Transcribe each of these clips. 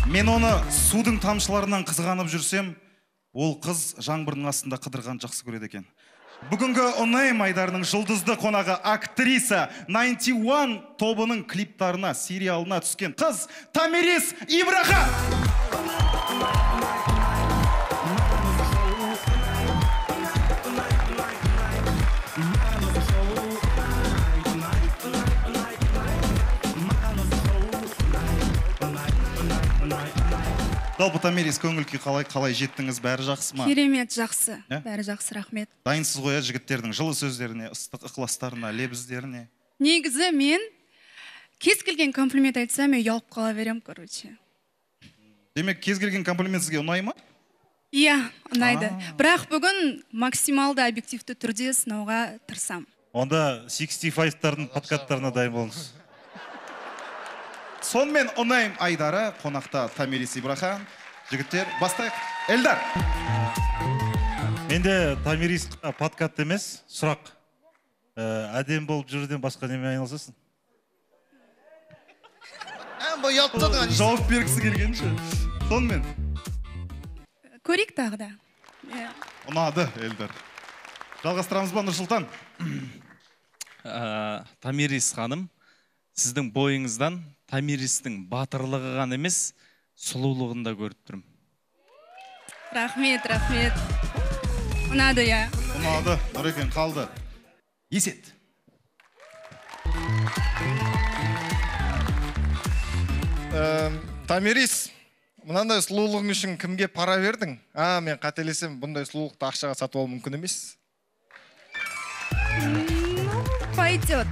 Мен оны судың тамшыларынан қызғанып жүрсем, ол қыз жаңбырдың астында қыдырған жақсы көреді екен. Бүгінгі Ұнайым айдарының жұлдызды қонағы актриса 91 тобының клиптарына, сериалына түскен қыз Томирис Ибрахан. Жалпы Томирис, көңіл күй қалай жеттіңіз, бәрі жақсы ма? Керемет, жақсы. Бәрі жақсы, рахмет. Дайынсыз ғой, жігіттердің жылы сөздеріне, ыстық ықыластарына, лебіздеріне? Негізі мен кез келген комплимент айтсам, мен ұялып қала берем, короче. Демек, кез келген комплимент сізге ұнай ма? Иә, ұнайды. Бірақ бүгін максималды объективті түрде сынауға тырысам. Онда 65-тардың подкаттарына дайын болыңыз. Сонымен Ұнайым айдары қонақта Томирис Ибрахан. Жігіттер, бастайық. Эльдар. Менде Томирис подкат емес, сұрақ. Әдемі болып жүруден басқа немен айналысасың? Жауап бергісі келгенше. Сонымен. Көрейік тағы да. Ұнады, Эльдар. Жалғастырамыз ба, Нұрсұлтан? Томирис ханым, сіздің бойыңыздан Томиристің батырлығы ғана емес, сұлулығын да көріп тұрмын. Рахмет, рахмет. Ұнады, иә. Ұнады, Нұрекен қалды. Есет. Томирис, мынандай сұлулығың үшін кімге пара бердің? Мен қателесем, бұндай сұлулықты ақшаға сатып алу мүмкін емес. Ну, пойдет.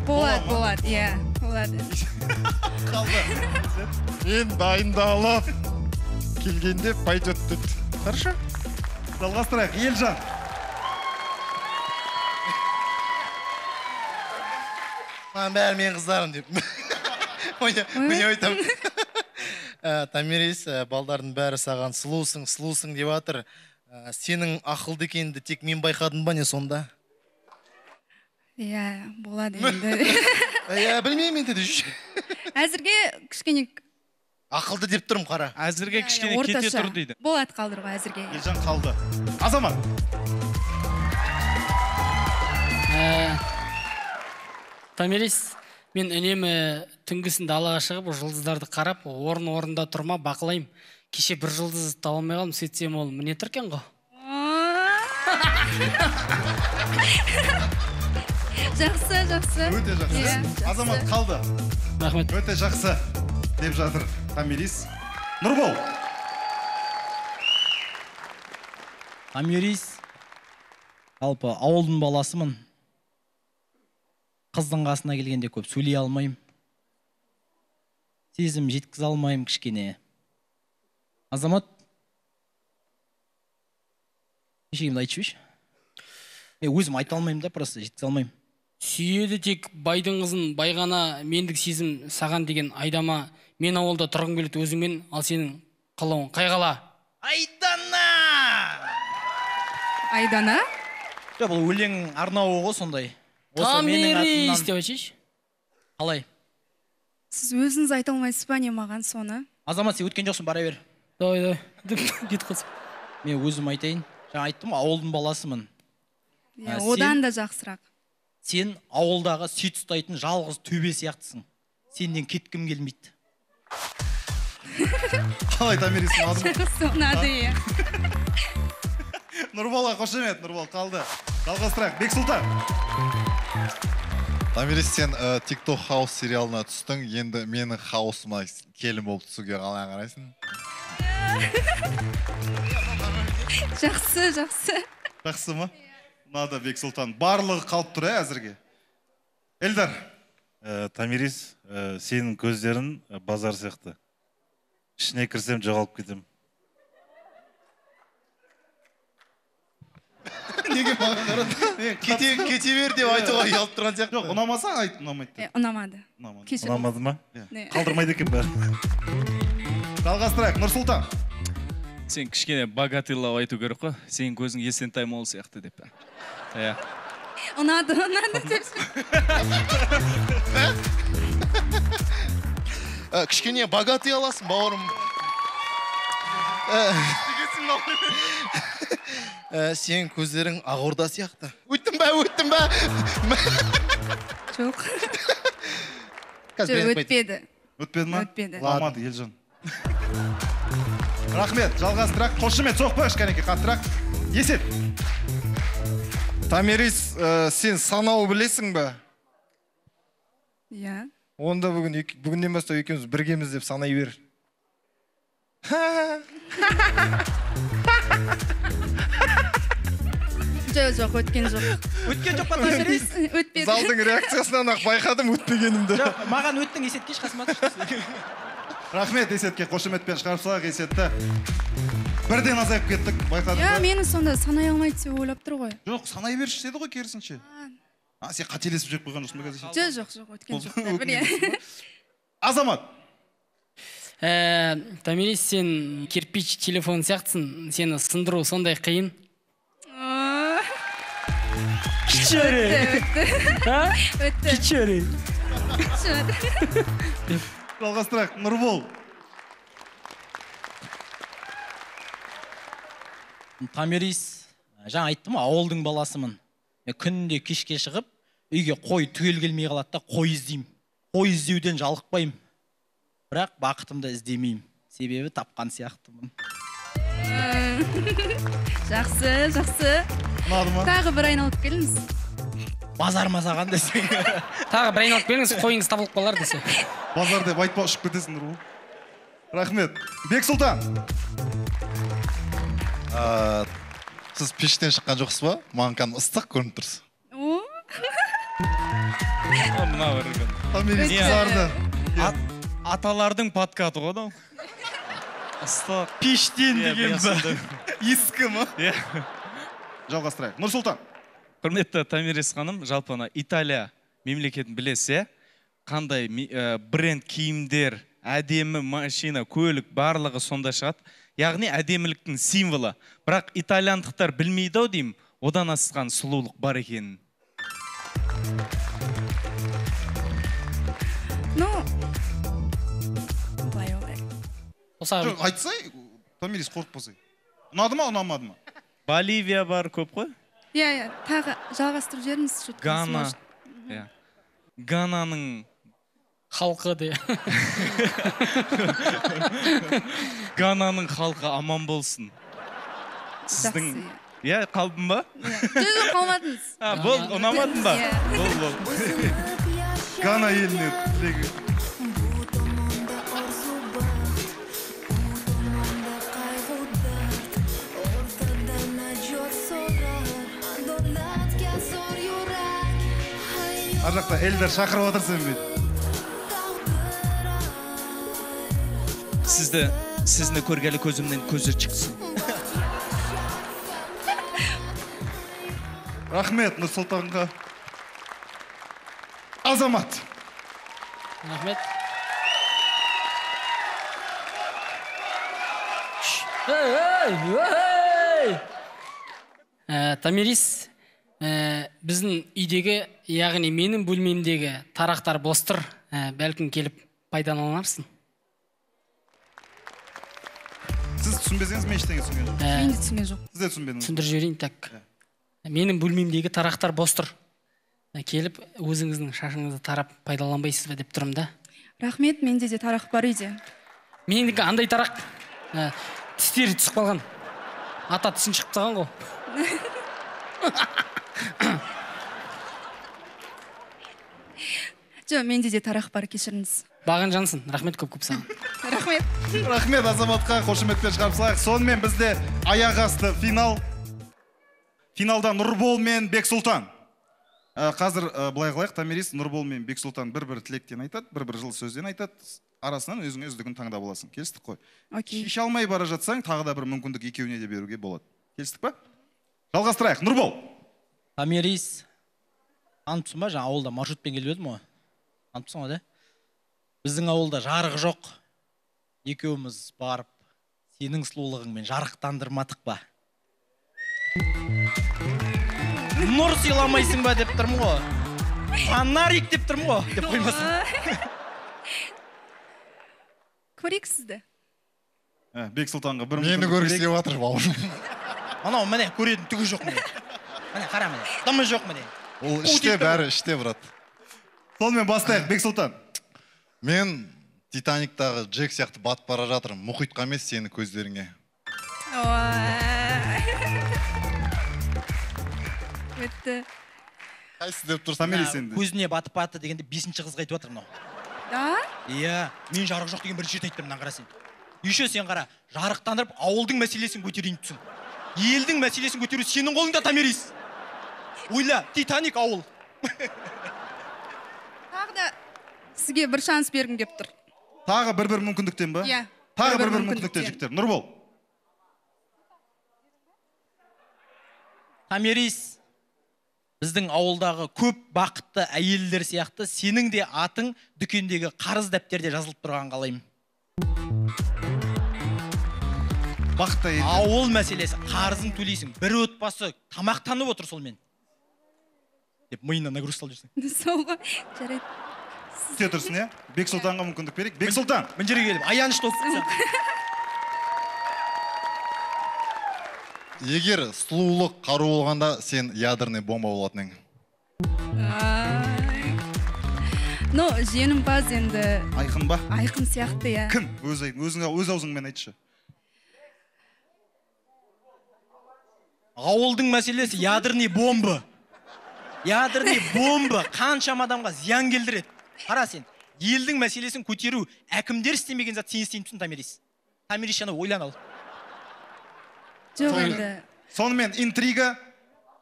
Болады, болады, иә, болады. Қалды. Мен дайындалып келгенде пойдет деді. Хорошо? Жалғастырайық, Елжан. Маған бәрі менің қыздарым деп. Міне айтам. Томирис, балдардың бәрі саған сұлусың, сұлусың деп жатыр. Сенің ақылды екеніңді тек мен байқадым ба не сонда? Иә, болады енді. Иә, білмеймін енді. Әзірге кішкене ақылды деп тұрмын, қара. Әзірге кішкене кете тұр дейді. Болады қалдыруға әзірге. Елжан қалды. Азамат. Томирис, мен үнемі түнгісін далаға шығып, жұлдыздарды қарап, орын-орында тұрма бақылаймын. Кеше бір жұлдыз таба алмай қалдым, сөйтсем ол міне тұр екен ғой. Жақсы, жақсы. Өте жақсы. Азамат қалды. Рахмет. Өте жақсы деп жатыр Томирис. Нұрбол. Томирис, жалпы ауылдың баласымын. Қыздың қасына келгенде көп сөйлей алмаймын. Сезім жеткізе алмаймын кішкене. Азамат, кешегімді айтып жіберші. Мен өзім айта алмаймын да, просто жеткізе алмаймын. Сүйеді тек байдың қызын, бай ғана мендік сезім саған деген айдама. Мен ауылда тұрғым келеді өзіңмен, ал сенің қалауың қай қала? Айдана! Айдана? Жоқ, бұл өлең арнауы ғой сондай. Томирис деп айтшы. Қалай? Сіз өзіңіз айта алмайсыз ба не маған соны? Азамат, сен өткен жоқсың, бара бер. Давай, давай. Деп кетіп қалсың. Мен өзім айтайын. Жаңа айттым, ауылдың баласымын. Одан да жақсырақ. Сен ауылдағы сүт ұстайтын жалғыз төбе сияқтысың. Сенен кеткім келмейді. Қалай, Томирис, ұнады ма? Жақсы, ұнады, иә. Нұрболға қошемет, Нұрбол қалды. Жалғастырайық, Бексұлтан. Томирис, сен TikTok хаус сериалына түстің. Енді менің хаусыма келін болып түсуге қалай қарайсың? Жақсы, жақсы. Жақсы ма? Ұнады, Бексұлтан. Барлығы қалып тұр, әзірге. Эльдар. Томирис, сенің көздерің базар сияқты. Ішіне кірсем жоғалып кетем. Неге маған қарады? Кете бер деп айтуға ұялып тұрған сияқты. Жоқ, ұнамаса айт, ұнамайды деп. Ұнамады. Ұнамады ма? Қалдырмайды екен бәрі. Жалғастырайық, Нұрсұлтан. Сен кішкене богатыйлау айту керек қой. Сенің көзің Есентай Молл сияқты деп. Иә. Ұнады, ұнады деп. Кішкене богатый аласың, бауырым. Сенің көздерің Ақорда сияқты. Өттім бә, өттім бә? Жоқ. Жоқ, өтпеді. Өтпеді ма? Өтпеді. Алмады, Елжан. Рахмет, жалғастырақ. Қошемет соқпайықшы кәнеке, қаттырақ. Есет. Томирис, сен санау білесің бе? Иә. Онда бүгіннен бастап екеуміз біргеміз деп санай бер. Жоқ, өткен жоқ. Өткен жоқ па, Томирис? Өтпеді. Залдың реакциясынан ақ байқадым өтпегенімді. Жоқ, маған өттің, Есетке қасыма түсті. Рахмет Есетке, қошеметпен шығарып салайық Есетті. Бірден азайып кеттік, байқадың ба? Иә, мені сонда санай алмайды деп ойлап тұр ғой. Жоқ, санай берші деді ғой керісінше. А, сен қателесіп жүріп қойған жоқсың ба қазір? Жоқ, жоқ, өткен жоқ. Азамат. Томирис, сен кирпич телефон сияқтысың, сені сындыру сондай қиын. Кичери. Өтті. Кичери. Жалғастырайық, Нұрбол. Томирис, жаңа айттым, ауылдың баласымын. Күнде кешке шығып, үйге қой түгел келмей қалады да, қой іздеймін. Қой іздеуден жалықпаймын. Бірақ бақытымды іздемеймін. Себебі тапқан сияқтымын. Жақсы, жақсы. Ұнады ма? Тағы бір айналып келіңіз. Базар мазаған десең. Тағы бір айналып келіңіз, қойыңыз табылып қалар десе. Базар деп айтпа, ұшып кетесің, Нұрбол. Рахмет. Бексұлтан. Сіз пештен шыққан жоқсыз ба? Маған кәдімгі ыстық көрініп тұрсыз. Мына бір екен. Томирис қызарды. Аталардың подкаты ғой да. Ыстық. Пештен деген ба? Ескі ма? Иә. Жалғастырайық. Нұрсұлтан. Құрметті Томирис ханым, жалпы ана Италия мемлекетін білесіз, иә? Қандай бренд киімдер, әдемі машина, көлік барлығы сонда шығады. Яғни әдеміліктің символы. Бірақ итальяндықтар білмейді ау деймін, одан асқан сұлулық бар екенін. Ну, былай олай. Жоқ, айтсай, Томирис қорықпасай. Ұнады ма, ұнамады ма? Боливия бар көп қой? Иә, иә, тағы жалғастырып жіберіңіз. Гана. Иә. Гананың халқы де. Гананың халқы аман болсын. Сіздің иә, қалдым ба? Жоқ, қалмадыңыз. А, бол, ұнамадың ба? Бол, бол. Гана еліне тілегі. Ар жақта Эльдар шақырып отыр сені бе? Сізді көргелі көзімнен көзі шықсын. Рахмет Нұрсұлтанға. Азамат. Рахмет. Томирис, біздің үйдегі, яғни менің бөлмемдегі тарақтар бос тұр, бәлкім келіп пайдаланарсың. Сіз түсінбесеңіз, мен ештеңе түсінген жоқ. Мен де түсінген жоқ. Сіз де түсінбедіңіз. Түсіндіріп жіберейін, так. Менің бөлмемдегі тарақтар бос тұр. Келіп өзіңіздің шашыңызды тарап пайдаланбайсыз ба деп тұрмын да. Рахмет, менде де тарақ бар үйде. Менікі андай тарақ, тістері түсіп қалған. Ата тісін шығып тастаған ғой. Жоқ, менде де тарақ бар, кешіріңіз. Бағын жансын, рахмет көп-көп саған. Рахмет. Рахмет Азаматқа, қошеметпен шығарып салайық. Сонымен бізде аяқ асты финал. Финалда Нұрбол мен Бексұлтан. Қазір былай қылайық, Томирис, Нұрбол мен Бексұлтан бір-бір тілектен айтады, бір-бір жылы сөзден айтады. Арасынан өзіңе үздігін таңдап аласың. Келістік қой? Окей. Шеше алмай бара жатсаң, тағы да бір мүмкіндік екеуіне де беруге болады. Келістік па? Жалғастырайық, Нұрбол. Томирис, таныпсың ба? Жаңа ауылда маршрутпен келіп едім ғой. Таныпсың ғой, да? Біздің ауылда жарық жоқ. Екеуміз барып, сенің сұлулығыңмен жарықтандырмадық па? Нұр сыйламайсың ба деп тұрмын ғой. Фонарик деп тұрмын ғой, деп қоймасын. Көрейік сізді. Бексұлтанға бір мені көргісі келіп жатыр, бауырым. Анау міне көретін түгі жоқ міне. Міне қара міне. Дымы жоқ міне. Ол іште бәрі іште, брат. Сонымен бастайық, Бексұлтан. Мен Титаниктағы Джек сияқты батып бара жатырмын. Мұхитқа емес, сені көздеріңе. Өтті. Қайсы деп тұрсың? Томирис енді. Көзіне батып батты дегенде 5-ші қызға айтып жатыр мынау. Да? Иә, мен жарық жоқ деген бірінші рет айттым, мынаны қара сен. Еще сен қара, жарықтандырып ауылдың мәселесін көтерейін түсін. Елдің мәселесін көтеру сенің қолыңда, Томирис. Ойла, Титаник ауыл. Тағы да сізге бір шанс бергім кеп тұр. Тағы бір-бір мүмкіндіктен ба? Иә. Тағы бір-бір мүмкіндіктен, жігіттер. Нұрбол. Томирис, біздің ауылдағы көп бақытты әйелдер сияқты сенің де атың дүкендегі қарыз дәптерде жазылып тұрған қалаймын. Бақытты әйелдер. Ауыл мәселесі, қарызын төлейсің. Бір отбасы тамақтанып отыр солмен. Деп миына нагрузка салып жүрсің. Сол ғой, жарайды. Күте тұрсын, иә? Бексұлтанға мүмкіндік берейік. Бексұлтан! Мына жерге келіп, аянышты болып тұрсың. Егер сұлулық қару болғанда, сен ядерный бомба болатын едің. Ну, жеңімпаз енді. Айқын ба? Айқын сияқты, иә. Кім? Өз аузыңмен айтшы. Ауылдың мәселесі ядерный бомба. Ядерный бомба қаншама адамға зиян келтіреді. Қара сен, елдің мәселесін көтеру, әкімдер істемеген зат сен істеймін түсін, Томирис. Томирис, жаңа ойлан ал. Жоқ енді. Сонымен интрига,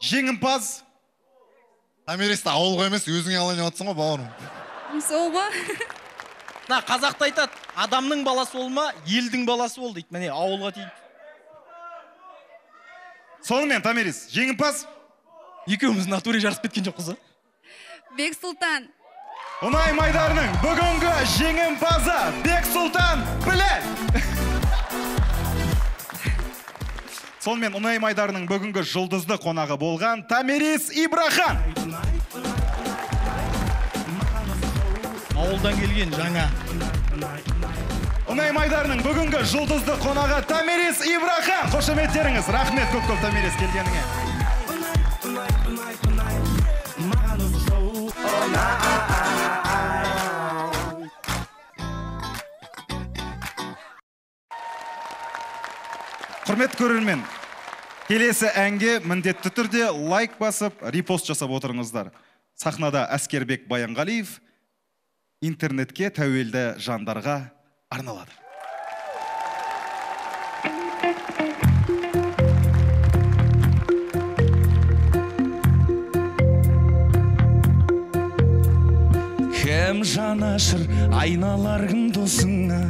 жеңімпаз. Томиристі ауылға емес, өзіңе алайын деп жатсың ғой, бауырым. Сол ғой. Мына қазақта айтады, адамның баласы болма, елдің баласы бол дейді. Міне ауылға тиіп. Сонымен Томирис, жеңімпаз. Екеуміз натуре жарысып кеткен жоқпыз, а? Бексұлтан. Ұнай майдарының бүгінгі жеңімпазы Бексұлтан Біләл. Сонымен Ұнай майдарының бүгінгі жұлдызды қонағы болған Томирис Ибрахан. Ауылдан келген жаңа. Ұнай майдарының бүгінгі жұлдызды қонағы Томирис Ибрахан. Қошеметтеріңіз. Рахмет көп-көп, Томирис, келгеніңе. Құрметті көрермен, келесі әнге міндетті түрде лайк басып, репост жасап отырыңыздар. Сахнада Әскербек Баянғалиев интернетке тәуелді жандарға арналады. Кім жанашыр айналар кім досыңа,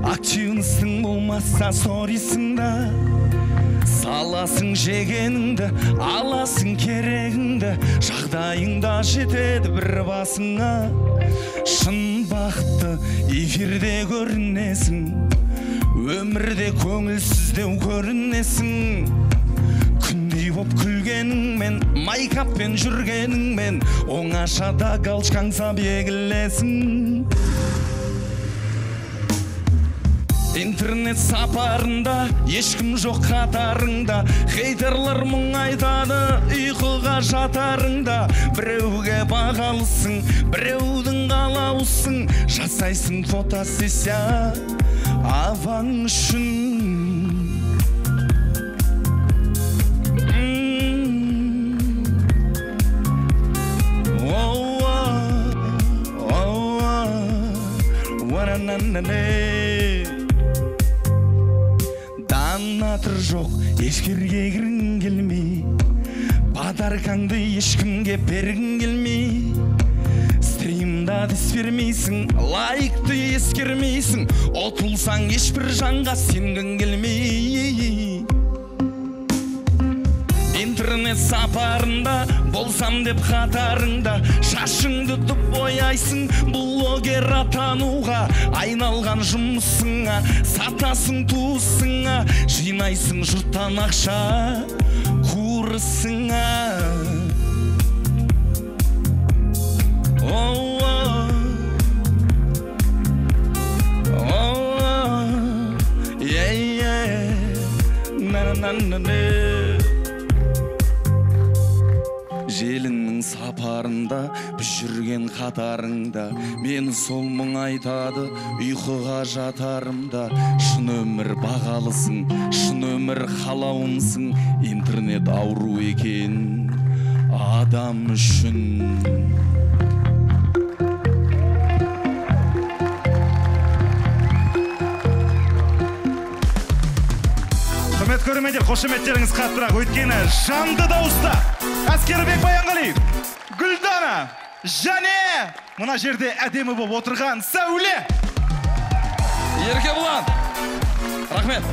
активностың болмаса сорисың да, саласың жегеніңді, аласың керегіңді, жағдайың да жетеді бір басыңа. Шын бақытты эфирде көрінесің, өмірде көңілсіздеу көрінесің. Күндей боп күлгеніңмен, майкаппен жүргеніңмен, оңашада галочкаңса бегілесің. Интернет сапарында ешкім жоқ қатарыңда, хейтерлар мұңайтады ұйқыға жатарыңда. Біреуге бағалысың, біреудің қалаусың, жасайсың фотосессия аваң үшін. Данатыр жоқ, ешкерге кіргің келмей, подаркаңды ешкімге бергің келмей. Стримда дес бермейсің, лайкты ескермейсің, ұтылсаң ешбір жанға сенгің келмей. Интернет сапарында болсам деп қатарыңда, шашыңды түп бояйсың, блогер атануға айналған жұмысыңа, сатасың туысыңа, жинайсың жұрттан ақша курсыңа. Оу, оу, оу. Желіңнің сапарында, біз жүрген қатарыңда, мені сол мұңайтады, ұйқыға жатарымда. Шын өмір бағалысың, шын өмір қалауымсың, интернет ауру екен адам үшін. Құрметті көрермендер, қошеметтеріңіз қаттырақ, өйткені жанды дауыста Әскербек Баянғалиев, Гүлдана және мына жерде әдемі болып отырған Сәуле. Еркебұлан, рахмет.